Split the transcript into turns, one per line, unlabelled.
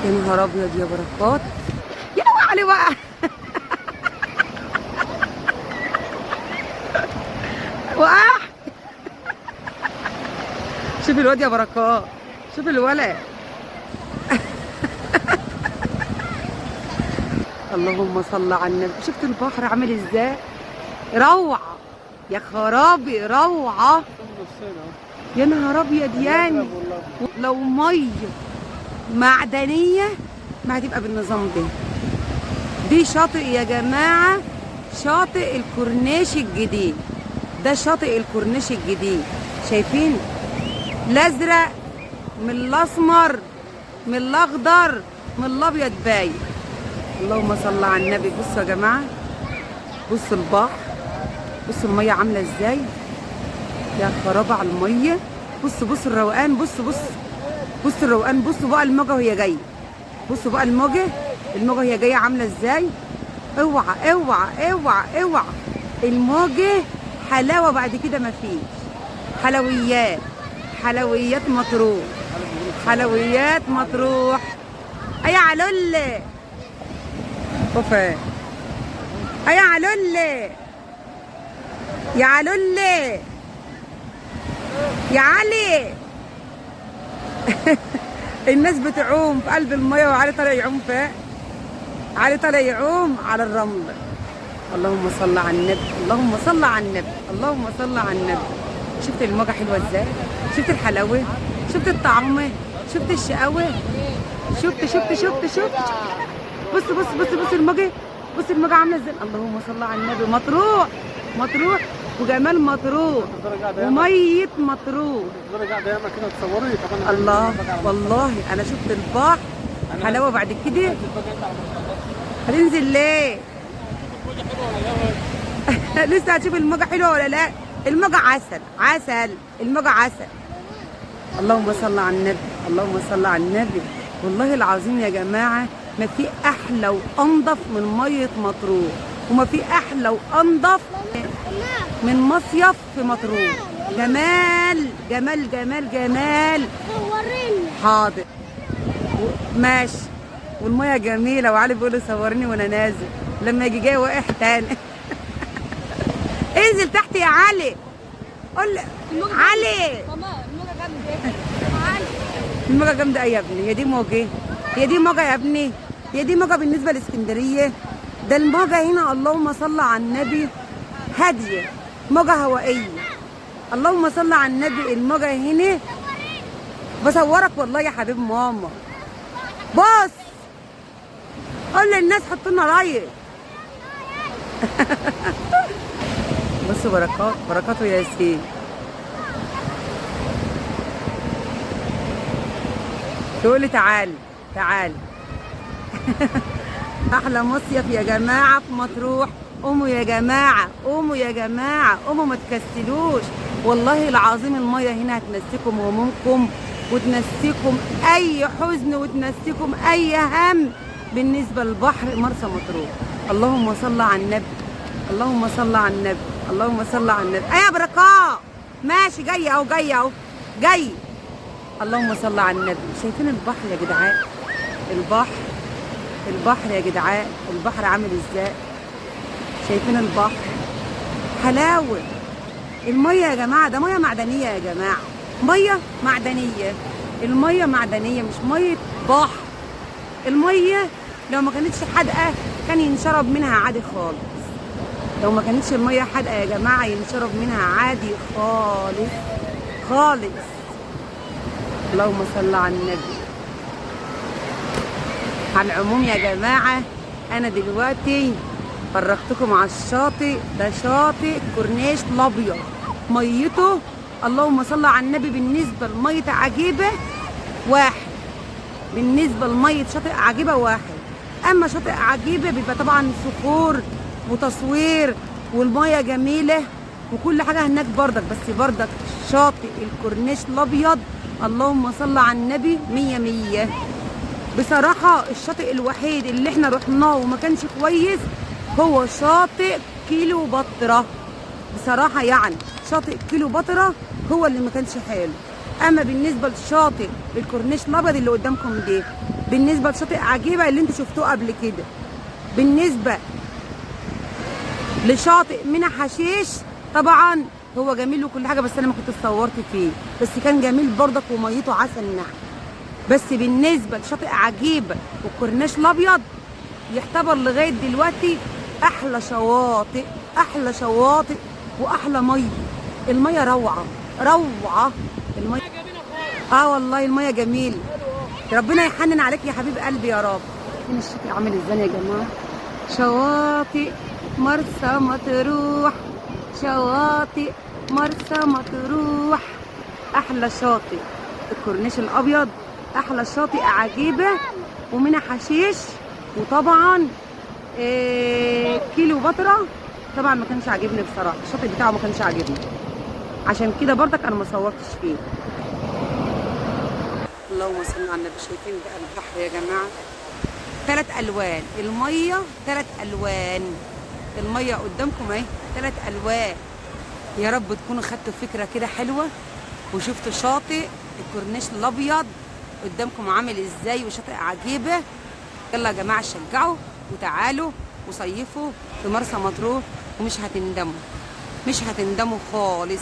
يا نهار ابيض يا بركات، يا علي وقع. وقع. شوف الواد يا بركات، شوف الولد. اللهم صل على النبي. شفت البحر عامل ازاي؟ روعه يا خرابي، روعه يا نهار ابيض. يعني لو مية معدنية ما هتبقى بالنظام ده. دي شاطئ يا جماعة، شاطئ الكورنيش الجديد. ده شاطئ الكورنيش الجديد، شايفين؟ الازرق من الاسمر من الاخضر من الابيض باين. اللهم صل على النبي. بصوا يا جماعة، بصوا البحر، بصوا المية عامله ازاي، يا خرابه على المية. بصوا بصوا الروقان، بصوا بصوا بصوا الروقان. بصوا بقى الموجه وهي جاية، بصوا بقى الموجه، الموجه وهي جاية عامله ازاي. اوعى اوعى اوعى اوعى، الموجه حلاوة بعد كده مفيش. حلويات، حلويات مطروح، حلويات مطروح. اي علول وفاء، اي علول، يا علول، يا علي. الناس بتعوم في قلب المية وعلي طالع يعوم فوق، علي طالع يعوم على الرمل. اللهم صل على النبي، اللهم صل على النبي، اللهم صل على النبي. شفت الموجه حلوة ازاي؟ شفت الحلاوة؟ شفت الطعمه؟ شفت الشقاوة؟ شفت شفت شفت شفت. بص بص بص بص الموجه، بص الموجه عامله ازاي. اللهم صل على النبي. مطروح، مطروح وجمال مطروح ومية مطروح. الله، والله انا شفت البحر حلاوة بعد كده. هتنزل ليه؟ لسه هتشوف الموجه حلوة ولا لا؟ الموجه عسل، عسل، الموجه عسل. اللهم صل على النبي، اللهم صل على النبي. والله العظيم يا جماعة ما في احلى وانضف من مية مطروح، وما في احلى وانضف من مصيف في مطروح. جمال جمال جمال جمال.
صوريني.
حاضر ماشي. والمية جميلة، وعلي بيقول لي صوريني وانا نازل، لما يجي جاي واقع تاني. انزل تحت يا علي، قول علي.
ماما الموجه جامدة. علي
الموجه جامدة ايه يا ابني؟ هي دي موجه؟ هي دي موجه يا ابني؟ هي دي موجه بالنسبة لاسكندريه؟ ده الموجه هنا اللهم صل على النبي هادية، موجه هوائية. اللهم صل على النبي. الموجه هنا بصورك والله يا حبيب ماما. بص قول للناس حطوا لنا like. بصوا بركات، بركاته يا ياسين. تقول لي تعالي تعالي. احلى مصيف يا جماعة في مطروح. قوموا يا جماعة، قوموا يا جماعة، قوموا ما تكسلوش. والله العظيم المية هنا هتنسيكم همومكم، وتنسيكم اي حزن، وتنسيكم اي هم بالنسبة للبحر مرسى مطروح. اللهم صل على النبي، اللهم صل على النبي، اللهم صل على النبي. ايه يا بركات؟ ماشي جاي اهو، جاي اهو، جاي. اللهم صل على النبي. شايفين البحر يا جدعان؟ البحر، البحر يا جدعان، البحر عامل ازاي؟ شايفين البحر؟ حلاوة المية يا جماعة. ده مية معدنية يا جماعة، مية معدنية. المية معدنية مش مية بحر. المية لو ما كانتش حادقه كان ينشرب منها عادي خالص. لو ما كانتش المية حادقه يا جماعة ينشرب منها عادي خالص خالص. اللهم صل على النبي. على العموم يا جماعة انا دلوقتي فرجتكم على الشاطئ ده، شاطئ كورنيش الابيض. ميته اللهم صل على النبي بالنسبة لمية عجيبة واحد، بالنسبة لمية شاطئ عجيبة واحد. اما شاطئ عجيبة بيبقى طبعا صخور وتصوير والمية جميلة وكل حاجة هناك بردك، بس بردك شاطئ الكورنيش الابيض اللهم صل على النبي مية مية. بصراحة الشاطئ الوحيد اللي احنا رحناه وما كانش كويس هو شاطئ كيلوباترا. بصراحة يعني شاطئ كيلوباترا هو اللي ما كانش حلو. اما بالنسبة لشاطئ الكورنيش الابيض اللي قدامكم ده بالنسبة لشاطئ عجيبة اللي انتوا شفتوه قبل كده. بالنسبة لشاطئ مينا حشيش طبعا هو جميل وكل حاجة، بس انا ما كنت اتصورت فيه، بس كان جميل برضك وميتة عسل نحل. بس بالنسبة لشاطئ عجيبة والكورنيش الابيض يعتبر لغاية دلوقتي احلى شواطئ، احلى شواطئ واحلى مية. المية روعه روعه المية. والله المية جميلة. ربنا يحنن عليك يا حبيب قلبي يا رب. فين الشاطئ عامل ازاي يا جماعة؟ شواطئ مرسى مطروح، شواطئ مرسى مطروح. احلى شاطئ الكورنيش الابيض، احلى شاطئ عجيبة ومنى حشيش، وطبعا كيلو بطره. طبعا ما كانش عاجبني بصراحة، الشاطئ بتاعه ما كانش عاجبني، عشان كده برضك انا ما صورتش فيه. اللهم صل على النبي. شايفين بقى البحر يا جماعة؟ 3 الوان المية، 3 الوان المية قدامكم اهي، 3 الوان. يا رب تكونوا خدتوا فكرة كده حلوة وشفتوا شاطئ الكورنيش الابيض قدامكم عامل ازاي وشاطئ عجيبة. يلا يا جماعة شجعوا وتعالوا وصيفوا في مرسى مطروح ومش هتندموا، مش هتندموا خالص.